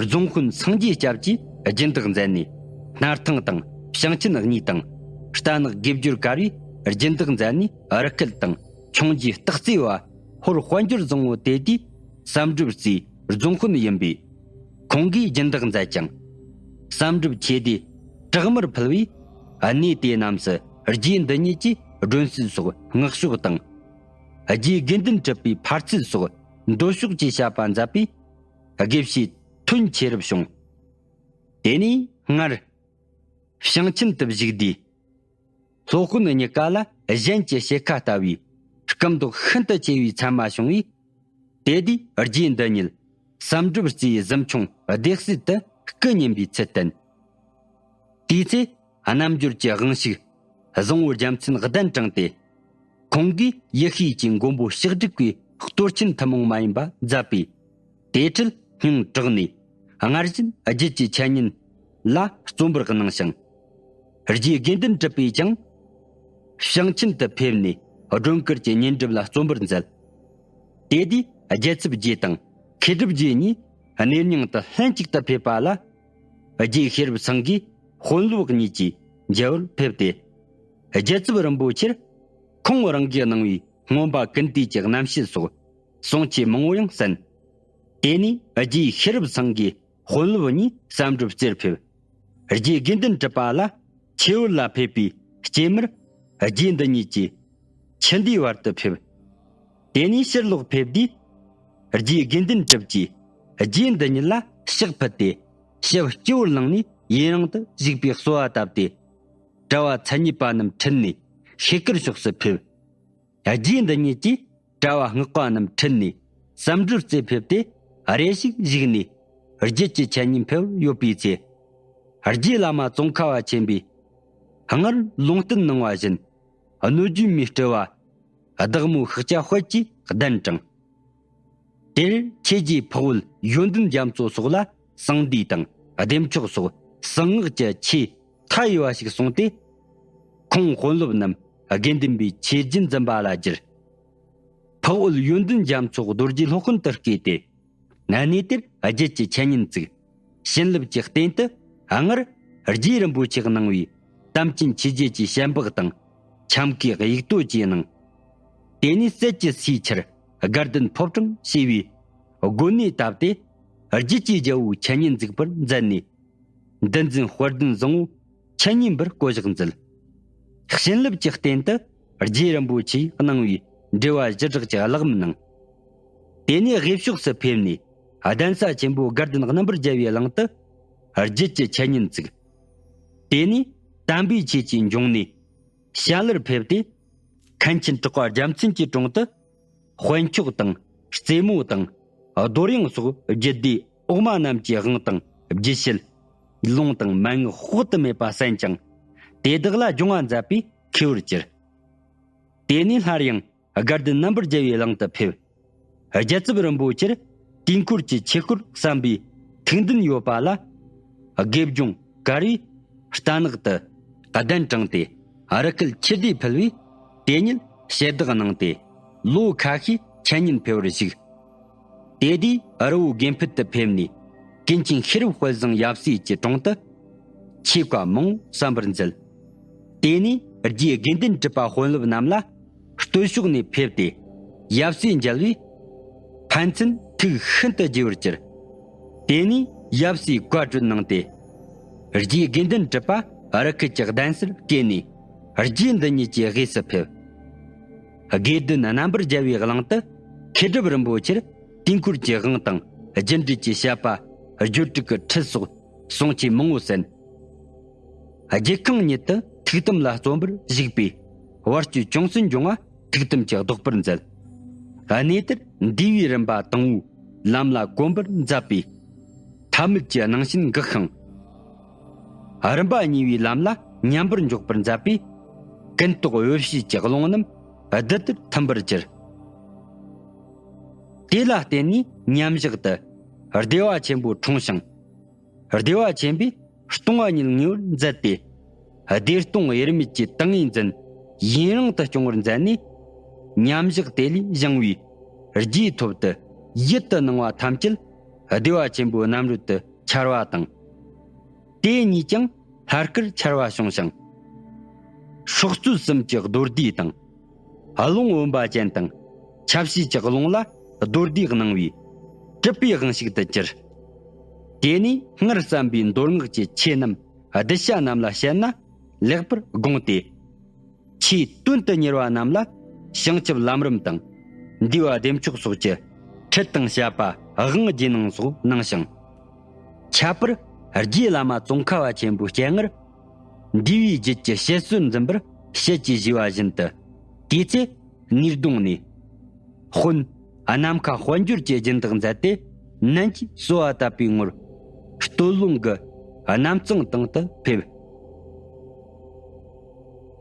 རྫོང་དཔོན་སངས་རྒྱས་སྐྱབས་ཀྱིས་སྦྱིན་བདག་མཛད་ནས་སྣར་ཐང་དང་ཞིང་ཆེན་གཉིས་དང་། རྟ་ནག་དགེ་སྦྱོར་དཀར་བས་སྦྱིན་བདག་མཛད་ནས་རི་སྐལ་དང་ཁྱུང་རྒྱའི་སྟག་རྩེ་བ་ཧོར་དཔལ་འབྱོར་བཟང་བོ་དེ་དུས་བསམ་གྲུབ་རྩེའི་རྫོང་དཔོན་ཡིན་པས། ཁོང་གིས་སྦྱིན་བདག་མཛད་ཅིང་། བསམ་གྲུབ་ཆོས་སྡེ་བྲག་དམར་ཕུལ་བས། གནས་དེ་རྣམས་སུ་རྗེ་འདི་ཉིད་ཀྱིས་སྒྲོན་གསལ་སོགས་སྔགས་ཕྱོགས་དང་། རྗེ་དགེ་འདུན་གྲུབ་པའི་ཕར་ཚུར་སོགས་མདོ་ཕྱོགས་ཀྱི་བཤད་པ་མཛད་པས། དགེ་བཤེས་ཐོན་ཆེ་རབ་བྱུང་། དེ་ནས་སྔར་ཞིང་ཆེན་དུ་བཞུགས་དུས། སློབ་དཔོན་གཉིས་ཀ་ལ་གཞན་གྱི་ཕྱེད་ཀ་ལྟ་བུའི་སྐུ་མདོག་ཤིན་ཏུ་ཆེ་བའི་མཚན་མ་བྱུང་བས། དེ་དུས་རྗེ་འདི་ཉིད་བསམ་གྲུབ་རྩེའི་གཟིམ་ཆུང་སྡེ་སྲིད་དུ་སྐུ་བསྙེན་པའི་ཚུལ་བསྟན། དེའི་ཚེ་རྣལ་འབྱོར་གྱི་དབང་ཕྱུག་བཟང་པོ་རྒྱལ་མཚན་གདན་དྲངས་ཏེ། ཁོང་གིས་ཡེ་ཤེས་ཀྱི་མགོན་པོ་ཕྱག་དྲུག་པའི་གཏོར་ཆེན་ཐུན་མོང་མ་ཡིན་པ་མཛད་པས། དེ་འཕྲལ་སྙིང་དྲག་ནས་སྔར་བཞིན་རྒྱུད་ཀྱི་འཆད་ཉན་ལ་བརྩོན་པར་གནང་ཞིང་། རྗེ་དགེ་འདུན་གྲུབ་པས་ཀྱང་ཞིང་ཆེན་དུ་ཕེབས་ནས་སྒྲོལ་དཀར་གྱི་བསྙེན་སྒྲུབ་ལ་བརྩོན་པར་མཛད། དེ་དུས་རྒྱལ་ཚབ་རྗེ་དང་མཁས་གྲུབ་རྗེ་གཉིས་གནས་རྙིང་དུ་ལྷན་ཅིག་ཏུ་ཕེབས་པ་ལ། རྗེ་ཤེས་རབ་སེང་གེས་དཔོན་སློབ་གཉིས་ཀྱི་མཇལ་བར་ཕེབས་ཏེ། རྒྱལ་ཚབ་རིན་པོ་ཆེར་ཁོང་རང་གིས་གནང་བའི་མངོན་པ་ཀུན་བཏུས་ཀྱི་རྣམ་བཤད་སོགས་གསུང་ཆོས་མང་བོ་ཡང་གསན། དེ་ནས་རྗེ་ཤེས་རབ་སེང་གེས་དཔོན་སློབ་གཉིས་བསམ་གྲུབ་རྩེར་ཕེབས། རྗེ་དགེ་འདུན་གྲུབ་པ་ལ་ཆོས་བར་ལ་ཕེབས་པའི་སྐྱེལ་མར། རྗེ་འདི་ཉིད་ཀྱིས་ཆུ་འདིའི་བར་དུ་ཕེབས། དེ་ནས་ཕྱིར་ལོག་ཕེབས་དུས། རྗེ་དགེ་འདུན་གྲུབ་ཀྱིས་རྗེ་འདི་ཉིད་ལ་ཕྱག་ཕུལ་ཏེ། ཞབས་སྤྱི་བོར་བླངས་ནས་ཡུན་རིང་དུ་བཞུགས་པའི་གསོལ་བ་བཏབ་སྟེ། གྲྭ་བ་མཚན་ཉིད་པ་རྣམས་ཁྲིད་ནས་ཤེལ་དཀར་ཕྱོགས་སུ་ཕེབས། རྗེ་འདི་ཉིད་ཀྱིས་གྲྭ་བ་སྔགས་པ་རྣམས་ཁྲིད་ནས་བསམ་གྲུབ་རྩེར་ཕེབས་ཏེ། རེ་ཞིག་བཞུགས་ནས་རྒྱུད་ཀྱི་འཆད་ཉན་ཕུལ་བར་ཡོད་པའི་ཚེ། རྗེ་བླ་མ་ཙོང་ཁ་པ་ཆེན་པོས་སྔར་ལུང་བསྟན་གནང་བ་བཞིན། གནོད་སྦྱིན་མའི་སྤྲུལ་བ་བདག་མོ་ཤཱཀྱ་དཔལ་གྱིས་གདན་དྲངས། དེར་ཆོས་རྗེ་འཕགས་བོད་ཡོན་ཏན་རྒྱ་མཚོ་སོགས་ལ་གསང་འདུས་དང་བདེ་མཆོག་སོགས་གསང་སྔགས་ཀྱི་ཆོས་མཐའ་ཡས་པ་ཞིག་གསུངས་ཏེ། ཁོང་དཔོན་སློབ་རྣམས་དགེ་འདུན་པའི་ཆོས་རྒྱུན་འཛིན་པ་ལ་གྱུར། འཕགས་བོད་ཡོན་ཏན་རྒྱ་མཚོ་རྡོ་རྗེ་སློབ་དཔོན་དུ་བསྐོས་ཏེ། གནས་དེར་རྒྱུད་ཀྱི་འཆད་ཉན་བཙུགས། བྱིན་རླབས་ཀྱི་རྟེན་དུ་སྔར་རྗེ་རིན་པོ་ཆེས་གནང་བའི་དམ་ཅན་ཆོས་རྗེ་ཀྱི་ཞལ་འབག་དང་། ཁྱམས་ཀའི་དབྱུག་ཏོ་བཅས་གནང་། དེ་ནས་སྲད་ཀྱི་སའི་ཆར་དགའ་ལྡན་ཕོ་བྲང་ཞེས་པའི་དགོན་གནས་བཏབ་སྟེ། རྒྱུད་ཀྱི་རྒྱལ་པོའི་འཆད་ཉན་འཛུགས་པར་མཛད་ནས། འདུལ་འཛིན་དཔལ་ལྡན་བཟང་པོ་འཆད་ཉན་པར་བསྐོ་གཞག་མཛད། བྱིན་རླབས་ཀྱི་རྟེན་དུ་རྗེ་རིན་པོ་ཆེས་གནང་བའི་འགྲེལ་པ་བཞི་སྦྲགས་ཀྱི་གླེགས་བམ་གནང་། དེ་ནས་དབུས་ཕྱོགས་སུ་ཕེབས་ནས་གདན་ས་ཆེན་པོ་དགའ་ལྡན་རྣམ་པར་རྒྱལ་བའི་གླིང་དུ་རྒྱུད་ཀྱི་འཆད་ཉན་བཙུགས། དེ་ནས་དམ་པའི་ཆོས་ཀྱི་འབྱུང་གནས་ཞ་ལར་ཕེབས་ཏེ། མཁན་ཆེན་གྲགས་པ་རྒྱལ་མཚན་གྱི་དྲུང་དུ། དཔོན་མཆོག་དང་རྩེ་མོ་དང་རྡོར་དབྱངས་སོགས་རྒྱུད་སྡེ་འོག་མ་རྣམས་ཀྱི་དབང་དང་རྒྱུད་བཤད། ལུང་དང་མན་ངག་དཔག་ཏུ་མེད་པ་གསན་ཅིང་། དེ་དག་ལ་སྦྱོང་བ་མཛད་པས་མཁས་པར་གྱུར། དེ་ནས་སླར་ཡང་དགའ་ལྡན་རྣམ་པར་རྒྱལ་བའི་གླིང་དུ་ཕེབས། རྒྱལ་ཚབ་རིན་པོ་ཆེར་དུས་འཁོར་གྱི་ཆོས་སྐོར་བསམ་པའི་ཐུགས་འདུན་ཡོད་པ་ལ། དགེ་སྦྱོང་ཀ་རུའི་རྟ་ནག་ཏུ་གདན་དྲངས་ཏེ། རི་ཁུལ་ཆུ་བདེ་ཕུལ་བས། དེ་ཉིད་ཞལ་བདག་གནང་སྟེ། ལོ་ཁ་ཤས་འཆད་ཉན་ཕུལ་བར་བཞུགས། དེ་དུས་རི་བོ་དགེ་འཕེལ་དུ་ཕེབས་ནས། ཀུན་མཁྱེན་ཤེས་རབ་དཔལ་བཟང་ཡབ་སྲས་ཀྱི་དྲུང་དུ་ཆོས་བཀའ་མང་པོ་གསན་པར་མཛད། དེ་ནས་རྗེ་དགེ་འདུན་གྲུབ་པ་དཔོན་སློབ་རྣམས་ལ་སྟོད་ཕྱོགས་ནས་ཕེབས་ཏེ། ཡབ་སྲས་མཇལ་བས། ཕན་ཚུན་ཐུགས་ཤིན་ཏུ་དགྱེས་པར་གྱུར། དེ་ནས་ཡབ་སྲས་བཀའ་གྲོས་གནང་སྟེ། རྗེ་དགེ་འདུན་གྲུབ་པ་རི་ཁུལ་གྱི་གདན་སར་བསྐོས་ནས། རྗེ་འདི་ཉིད་ཀྱི་དབུས་སུ་ཕེབས། དགེ་ལྡན་རྣམ་པར་རྒྱལ་བའི་གླིང་དུ་མཁས་གྲུབ་རིན་པོ་ཆེར་དུས་འཁོར་གྱི་དབང་དང་རྒྱུ་འབྲས་ཀྱི་བཤད་པ། སྦྱོར་དྲུག་གི་ཁྲིད་སོགས་གསུང་ཆོས་མང་པོ་གསན། རྒྱལ་ཁང་ཉིད་དུ་ཐུགས་དམ་ལ་བརྩོན་པར་བཞུགས་པས། བར་གཅོད་ཅུང་ཟད་འབྱུང་བ་ཐུགས་དམ་གྱིས་བཟློག་པར་མཛད། གནས་དེར་འདུས་པའི་རིམ་པ་དང་པོའི་ལམ་ལ་གོམས་པར་མཛད་པས། ཐ་མལ་གྱི་སྣང་ཞེན་འགགས་ཤིང་། རིམ་པ་གཉིས་པའི་ལམ་ལ་མཉམ་པར་འཇོག་པར་མཛད་པས། ཀུན་རྟོག་འོད་བྱེད་ཀྱི་རླུང་རྣམས་རྡུལ་ལྟར་ཐིམ་པར་གྱུར། དེ་ལ་བརྟེན་ནས་མཉམ་བཞག་ཏུ་བདེ་བ་ཆེན་པོ་འཁྲུངས་ཤིང་། བདེ་བ་ཆེན་པོས་སྟོང་པ་ཉིད་ངེས་པར་མཛད་དེ། བདེ་སྟོང་དབྱེར་མེད་ཀྱི་ཏིང་ངེ་འཛིན་ཡུན་རིང་དུ་སྐྱོང་བར་མཛད་ནས། མཉམ་བཞག་དེ་ལས་བཞེངས་པའི་རྗེས་ཐོབ་ཏུ་ཡིད་དུ་སྣང་བ་ཐམས་ཅད་བདེ་བ་ཆེན་པོའི་རྣམ་རོལ་དུ་འཆར་བ་དང་། དེ་གཉིས་ཀྱང་ལྷ་སྐུར་འཆར་བ་བྱུང་ཞིང་། སྲོག་རྩོལ་གསུམ་གྱི་རྡོར་བཟླས་དང་། རླུང་བུམ་པ་ཅན་དང་ཆབ་བྱེད་ཀྱི་རླུང་ལ་རྡོར་བཟླས་གནང་བས་གྲུབ་པའི་དབང་ཕྱུག་ཏུ་གྱུར། དེ་ནས་སྔར་བསམ་པའི་མདོ་སྔགས་ཀྱི་ཆོས་རྣམས་གདུལ་བྱ་རྣམས་ལ་བཤད་ན་ལེགས་པར་དགོངས་ཏེ། ཆོས་དོན་དུ་གཉེར་བ་རྣམས་ལ་བྱང་ཆུབ་ལམ་རིམ་དང་འདུས་པ་བདེ་མཆོག་སོགས་ཀྱི་ཁྲིད་དང་བཤད་པ་དབང་བསྡུས་གནང་སོགས་གནང་ཞིང་། ཁྱད་པར་རྗེ་བླ་མ་ཙོང་ཁ་པ་ཆེན་པོའི་སྤྱན་སྔར་འདུས་པའི་རྒྱུད་ཀྱི་བཤད་སྲོལ་འཛིན་པར་ཞལ་གྱིས་བཞེས་པ་བཞིན་དུ། དེའི་ཚེ་ནུས་གདུང་ནས་དཔོན་ནམ་མཁའ་དཔལ་འབྱོར་གྱི་སྦྱིན་བདག་མཛད་དེ། ནན་གྱིས་གསོལ་བ་བཏབ་པའི་ངོར་སྟོད་ལུང་གི་གནམ་གཙང་དང་དུ་ཕེབས།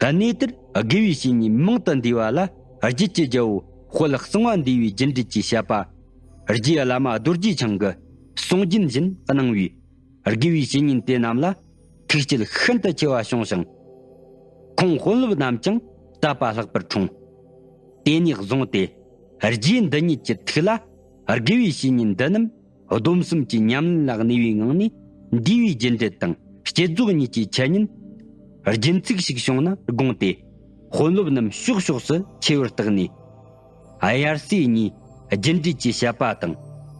གནས་དེར་དགེ་བའི་བཤེས་གཉེན་མང་དུ་འདུས་པ་ལ། རྒྱུད་ཀྱི་རྒྱལ་པོ་དཔལ་གསང་བ་འདུས་པའི་རྒྱུ་འབྲས་ཀྱི་བཤད་པ། རྗེ་བླ་མ་རྡོ་རྗེ་འཆང་གི་གསུང་རྒྱུན་བཞིན་གནང་བས། དགེ་བའི་བཤེས་གཉེན་དེ་རྣམས་ལ་ཐུགས་བསྐྱེད་ཤིན་ཏུ་ཆེ་བ་བྱུང་ཞིང་། ཁོང་དཔོན་སློབ་རྣམས་ཀྱང་དད་པ་ལྷག་པར་འཁྲུངས། དེ་ནས་བཟུང་སྟེ་རྗེ་འདི་ཉིད་ཀྱི་ཐུགས་ལ། དགེ་བའི་བཤེས་གཉེན་འདི་རྣམས་སྡོམ་གསུམ་གྱི་ཉམས་ལེན་ལ་གནས་པའི་ངང་ནས། འདུས་པའི་རྒྱུ་འབྲས་དང་བསྐྱེད་རྫོགས་གཉིས་ཀྱི་འཆད་ཉན་རྒྱུན་ཚིགས་ཤིག་བྱུང་ན་དགོངས་ཏེ། དཔོན་སློབ་རྣམས་ཕྱོགས་ཕྱོགས་སུ་ཆེ་བར་བརྟགས་ནས། དབྱར་སའི་ཉིན་རྒྱུ་འབྲས་ཀྱི་བཤད་པ་དང་།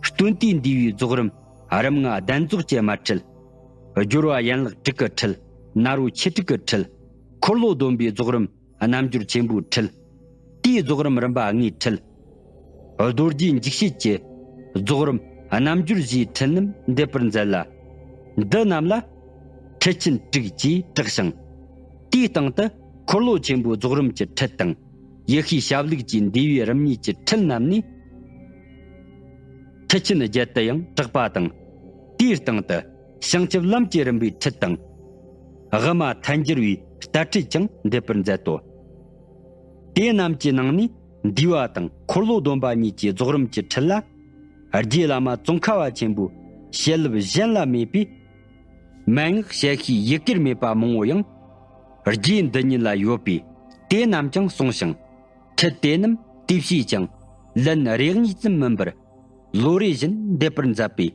སྟོན་དུས་འདུས་པའི་རྫོགས་རིམ་རིམ་ལྔ་གདན་རྫོགས་ཀྱི་དམར་ཁྲིད། སྦྱོར་བ་ཡན་ལག་དྲུག་གི་ཁྲིད། ནཱ་རོ་ཆོས་དྲུག་གི་ཁྲིད། འཁོར་ལོ་སྡོམ་པའི་རྫོགས་རིམ་རྣལ་འབྱོར་ཆེན་པོའི་ཁྲིད། དེའི་རྫོགས་རིམ་རིམ་པ་ལྔའི་ཁྲིད། རྡོ་རྗེ་འཇིགས་བྱེད་ཀྱི་རྫོགས་རིམ་རྣལ་འབྱོར་བཞིའི་ཁྲིད་རྣམས་འདེབས་པར་མཛད་ལ། འདི་རྣམས་ལ་ཁྲིད་ཆེན་དྲུག་ཅེས་གྲགས་ཤིང་། དེའི་སྟེང་དུ་འཁོར་ལོ་ཆེན་པོའི་རྫོགས་རིམ་གྱི་ཁྲིད་དང་། ཡེ་ཤེས་ཞབས་ལུགས་ཀྱི་འདུས་པའི་རིམ་གཉིས་ཀྱི་ཁྲིད་རྣམས་ནི། ཁྲིད་ཆེན་བརྒྱད་དུ་ཡང་གྲགས་པ་དང་། དེའི་སྟེང་དུ་བྱང་ཆུབ་ལམ་གྱི་རིམ་པའི་ཁྲིད་དང་། དབུ་མ་ཐལ་འགྱུར་བའི་རྟ་ཁྲིད་ཀྱང་འདེབས་པར་མཛད་དོ། དེ་རྣམས་ཀྱི་ནང་ནས་འདུས་པ་དང་འཁོར་ལོ་སྡོམ་པ་གཉིས་ཀྱི་རྫོགས་རིམ་གྱི་ཁྲིད་ལ། རྗེ་བླ་མ་ཙོང་ཁ་པ་ཆེན་པོའི་བཤད་ལུགས་གཞན་ལ་མེད་པའི་མན་ངག་བཤད་ཤེས་ཡི་གེར་མེད་པ་མང་པོ་ཡང་རྗེ་འདི་ཉིད་ལ་ཡོད་པས། དེ་རྣམས་ཀྱང་གསུངས་ཤིང་། ཁྲིད་དེ་རྣམས་དེ་བྱས་ཀྱང་ལན་རེ་གཉིས་ཙམ་མིན་པར་ལོ་རེ་བཞིན་འདེབས་པར་མཛད་པས།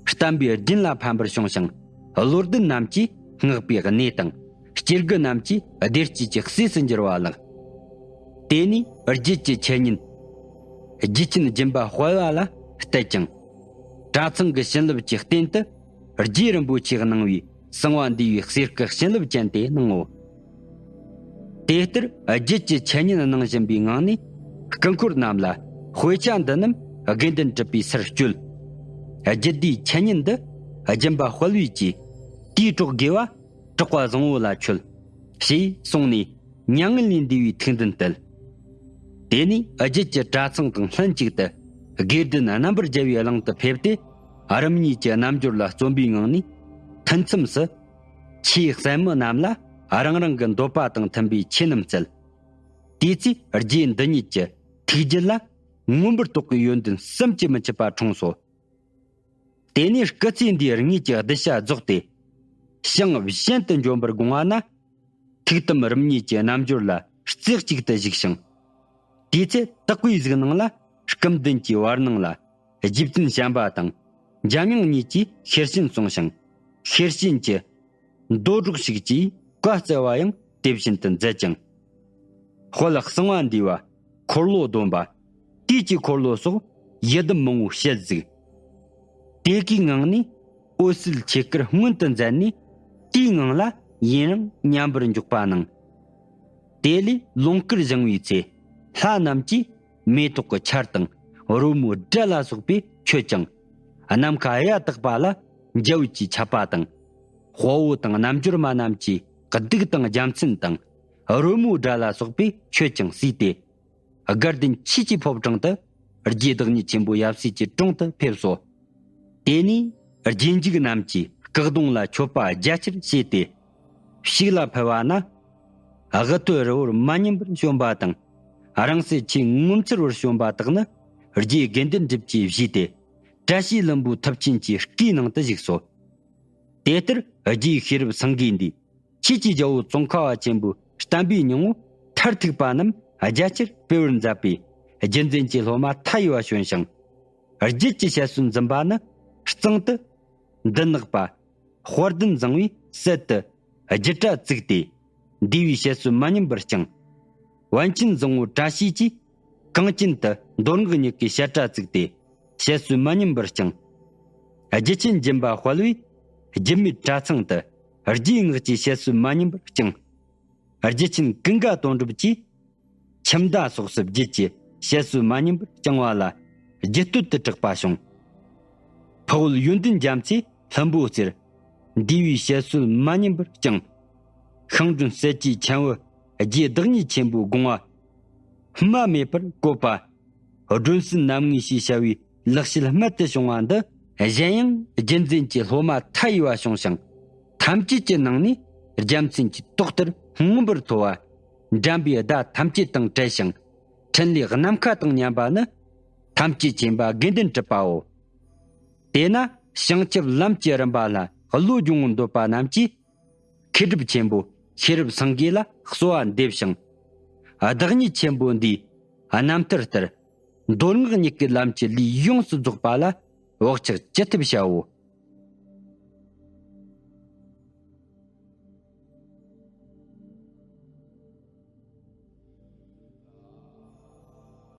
བསྟན་པའི་རྒྱུན་ལ་ཕན་པར་བྱུང་ཞིང་། བློ་ལྡན་རྣམས་ཀྱིས་བསྔགས་པའི་གནས་དང་། སྐྱེ་རྒུ་རྣམས་ཀྱིས་བདེ་སྐྱིད་ཀྱི་གསོས་སུ་འགྱུར་བ་ལགས། དེ་ནས་རྒྱུད་ཀྱི་འཆད་ཉན་རྒྱུད་ཆེན་སྦྱིན་པ་དཔལ་བ་ལ་གཏད་ཅིང་། གྲྭ་ཚང་གི་བྱིན་རླབས་ཀྱི་རྟེན་དུ་རྗེ་རིན་པོ་ཆེས་གནང་བའི་གསང་བ་འདུས་པའི་གསེར་སྐུ་བྱིན་རླབས་ཅན་དེ་གནང་ངོ་། དེ་ལྟར་རྒྱུད་ཀྱི་འཆད་ཉན་གནང་བཞིན་པའི་ངང་ནས། སྐུ་འཁོར་རྣམས་ལ་དཔེ་ཆ་འདི་རྣམས་དགེ་འདུན་གྲུབ་པའི་སར་བསྐྱོད། རྒྱུད་སྡེའི་འཆད་ཉན་འདི་སྦྱིན་པ་དཔལ་བའི་གྱིས། དེའི་གྲོགས་དགེ་བ་གྲགས་པ་བཟང་པོ་ལ་མཆོད། ཞེས་གསུངས་ནས། མྱ་ངན་ལས་འདས་པའི་ཐུགས་འདུན་གཏད། དེ་ནས་རྒྱུད་ཀྱི་གྲྭ་ཚང་དང་ལྷན་ཅིག་ཏུ་དགེ་ལྡན་རྣམ་པར་རྒྱལ་བའི་གླིང་དུ་ཕེབས་ཏེ། རིམ་གཉིས་ཀྱི་རྣལ་འབྱོར་ལ་བརྩོན་པའི་ངང་ནས། ཐུན་མཚམས་སུ་ཆོས་གསན་མི་རྣམས་ལ་རང་རང་གི་འདོད་པ་དང་མཐུན་པའི་ཆོས་རྣམས་སྩལ། དེའི་ཚེ་རྗེ་འདི་ཉིད་ཀྱི་ཐུགས་རྒྱུད་ལ་མངོན་པར་རྟོགས་པའི་ཡོན་ཏན་བསམ་གྱིས་མི་ཁྱབ་པ་འཁྲུངས་སོ། དེ་ནས་སྐུ་ཚེ་འདིའི་དངོས་ཀྱི་གདུལ་བྱ་རྫོགས་ཏེ། ཞིང་གཞན་དུ་འབྱོན་པར་དགོངས་པ་ན། ཐུགས་དམ་རིམ་གཉིས་ཀྱི་རྣལ་འབྱོར་ལ་རྩེ་གཅིག་ཏུ་བཞུགས་ཤིང་། དེའི་ཚེ་དག་པའི་གཟུགས་སྣང་ལ་སྐུ་མདུན་གྱི་བར་སྣང་ལ་རྗེ་བཙུན་བྱམས་པ་དང་འཇམ་དབྱངས་གཉིས་ཀྱིས་ཤེར་ཕྱིན་གསུངས་ཤིང་། ཤེར་ཕྱིན་གྱི་མདོ་སྒྲོགས་ཤིག་ཅེས་བཀའ་སྩལ་བ་ཡང་དེ་བཞིན་དུ་མཛད་ཅིང་། དཔལ་གསང་བ་འདུས་པ། འཁོར་ལོ་སྡོམ་པ། དུས་ཀྱི་འཁོར་ལོ་སོགས་ཡི་དམ་མང་པོའི་ཞལ་གཟིགས། དེ་གའི་ངང་ནས་འོད་གསལ་ཆོས་སྐུར་མངོན་དུ་མཛད་ནས། དེའི་ངང་ལ་ཡུན་རིང་མཉམ་པར་འཇོག་པ་གནང་། དེ་ལས་ལོངས་སྐུར་བཞེངས་པའི་ཚེ། ལྷ་རྣམས་ཀྱིས་མེ་ཏོག་གི་ཆར་དང་རོལ་མོའི་སྒྲ་ལ་སོགས་པས་མཆོད་ཅིང་། ནམ་མཁའ་གཡའ་དག་པ་ལ་འཇའ་འོད་ཀྱིས་ཁྱབ་པ་དང་། དཔའ་བོ་དང་རྣལ་འབྱོར་མ་རྣམས་ཀྱིས་གདུགས་དང་རྒྱལ་མཚན་དང་། རོལ་མོའི་སྒྲ་ལ་སོགས་པས་མཆོད་ཅིང་གསོལ་ཏེ། དགའ་ལྡན་ཆོས་ཀྱི་ཕོ་བྲང་དུ། རྗེ་བདག་ཉིད་ཆེན་པོ་ཡབ་སྲས་ཀྱི་དྲུང་དུ་ཕེབས་སོ། དེ་ནས་རྗེས་འཇུག་རྣམས་ཀྱིས་སྐུ་གདུང་ལ་མཆོད་པ་རྒྱ་ཆེར་བྱས་ཏེ། ཕྱུགས་ལ་ཕུལ་བ་ན། དབུ་ཐོད་རི་བོར་མ་ཉམས་པར་བྱོན་པ་དང་། རིང་བསྲེལ་ཆོས་ངོ་མཚར་བར་བྱོན་པ་དག་ནི། རྗེ་དགེ་འདུན་གྲུབ་ཀྱིས་བཞེས་ཏེ། བཀྲ་ཤིས་ལྷུན་པོའི་ཐུབ་ཆེན་གྱི་སྐུའི་ནང་དུ་བཞུགས་སོ། དེ་ལྟར་རྗེའི་ཤེས་རབ་སེང་གེ་འདིས། ཆོས་ཀྱི་རྒྱལ་པོ་ཙོང་ཁ་པ་ཆེན་པོའི་བསྟན་པའི་སྙིང་པོ་མཐར་ཐུག་པ་རྣམས་རྒྱ་ཆེར་སྤེལ་བར་མཛད་པས། རྒྱུད་འཛིན་གྱི་སློབ་མ་མཐའ་ཡས་པ་བྱོན་ཞིང་། རྒྱུད་ཀྱི་བཤད་སྲོལ་འཛིན་པ་ནི་གཙང་དུ་མདུན་ནག་པ། དཔལ་ལྡན་བཟང་པོས་སད་དུ་རྒྱུད་གྲྭ་བཙུགས་ཏེ། འདུས་པའི་བཤད་སྲོལ་མ་ཉམས་པར་བསྐྱངས། པཎ་ཆེན་བཟང་པོ་བཀྲ་ཤིས་ཀྱིས་གངས་ཅན་དུ་མདོ་སྔགས་གཉིས་ཀྱི་བཤད་གྲྭ་བཙུགས་ཏེ། བཤད་སྲོལ་མ་ཉམས་པར་བསྐྱངས། རྒྱུད་ཆེན་སྦྱིན་པ་དཔལ་བས་རྒྱུད་སྨད་གྲྭ་ཚང་དུ་རྗེའི་སྔགས་ཀྱི་བཤད་སྲོལ་མ་ཉམས་པར་བསྐྱངས། རྒྱུད་ཆེན་ཀུན་དགའ་དོན་གྲུབ་ཀྱིས་ཁྱིམ་བདག་སོགས་སུ་རྒྱུད་ཀྱི་བཤད་སྲོལ་མ་ཉམས་པར་བསྐྱངས་པ་ལ་རྒྱུད་སྟོད་དུ་གྲགས་པ་བྱུང་། འཕགས་བོད་ཡོན་ཏན་རྒྱ་མཚོས་ལྷུན་པོའི་རྩེར། འདུས་པའི་བཤད་སྲོལ་མ་ཉམས་པར་བསྐྱངས། ཤིང་དྲུང་གསལ་བྱེད་མཆན་བུ་རྗེ་བདག་ཉིད་ཆེན་པོའི་དགོངས་པ་སྨྲ་མེད་པར་བཀོད་པ། སྒྲོན་གསལ་རྣམ་ངེས་ཞེས་བྱ་བའི་ལེགས་བཤད་རྨད་དུ་བྱུང་བ་འདི། གཞན་ཡང་རྒྱུད་འཛིན་གྱི་སློབ་མ་མཐའ་ཡས་པ་བྱུང་ཞིང་། ཐམས་ཅད་ཀྱི་ནང་ནས་ རྒྱལ་མཚན་གྱི་ཏོག་ལྟར་མངོན་པར་མཐོ་བ། འགྲན་པའི་ཟླ་ཐམས་ཅད་དང་བྲལ་ཞིང་། འཕྲིན་ལས་ནམ་མཁའ་དང་མཉམ་པ་ནི། ཐམས་ཅད་མཁྱེན་པ་དགེ་འདུན་གྲུབ་པའོ། དེས་ན་བྱང་ཆུབ་ལམ་གྱི་རིམ་པ་ལ་བློ་སྦྱོང་འདོད་པ་རྣམས་ཀྱིས། མཁས་གྲུབ་ཆེན་པོ་ཤེས་རབ་སེང་གེ་ལ་གསོལ་བ་འདེབས་ཤིང་། བདག་ཉིད་ཆེན་པོ་འདིའི་རྣམ་ཐར་ལྟར། མདོ་སྔགས་གཉིས་ཀྱི་ལམ་གྱི་ལུས་ཡོངས་སུ་རྫོགས་པ་ལ་བག་ཆགས་ཅི་ཐུབ་བྱའོ།